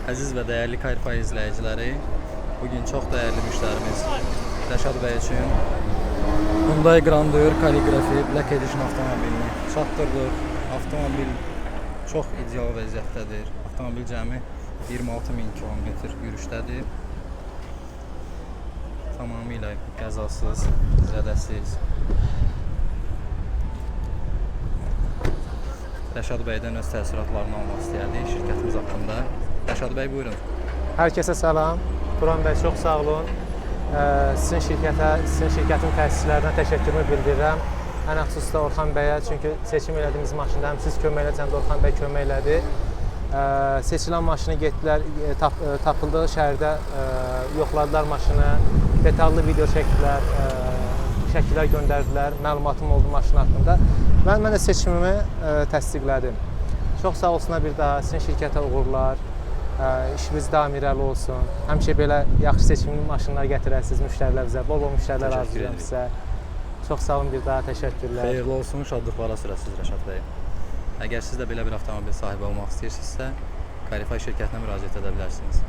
Əziz və dəyərli Carify izləyiciləri, bugün çox dəyərli müştərimiz Rəşad bəy üçün Hyundai Grandeur Calligraphy Black Edition avtomobilini çatdırdıq. Avtomobil çox ideal vəziyyətdədir. Avtomobil cəmi 26 min kilometr yürüşdədir. Tamamilə qəzasız, zədəsiz. Rəşad bəydən öz təəssüratlarını almaq istəyərdik şirkətimiz haqqında. Rəşad bəy, buyurun. Hər kəsə salam. Turan bəy, çox sağ olun. Sizin şirkətə, sizin şirkətin təsisçilərinə təşəkkürümü bildirirəm. Ən xüsusi də Orxan bəyə, çünki seçim elədiyimiz maşında həm siz kömək elədiniz, həm də Orxan bəy kömək elədi. Seçilən maşını getdilər, tapıldığı şəhərdə yoxladılar maşını, detallı video çəkdilər, şəkillər göndərdilər, məlumatım oldu maşın haqqında. Mən də seçimimi təsdiqlədim. Çox sağ olsunlar bir daha, sizin şirkətə uğurlar. İşimiz daim irəli olsun. Həmişə belə yaxşı seçimli maşınlar gətirəsiniz müştərilərimizə. Bol-bol müştərilər Təşəkkür arzulayıram edirik. sizə. Çox sağ olun bir daha, təşəkkürlər. Xeyirli olsun, şadlıqlara sürəsiniz Rəşad bəy. Əgər siz də belə bir avtomobil sahibi olmaq istəyirsinizsə, Carify şirkətinə müraciət edə bilərsiniz.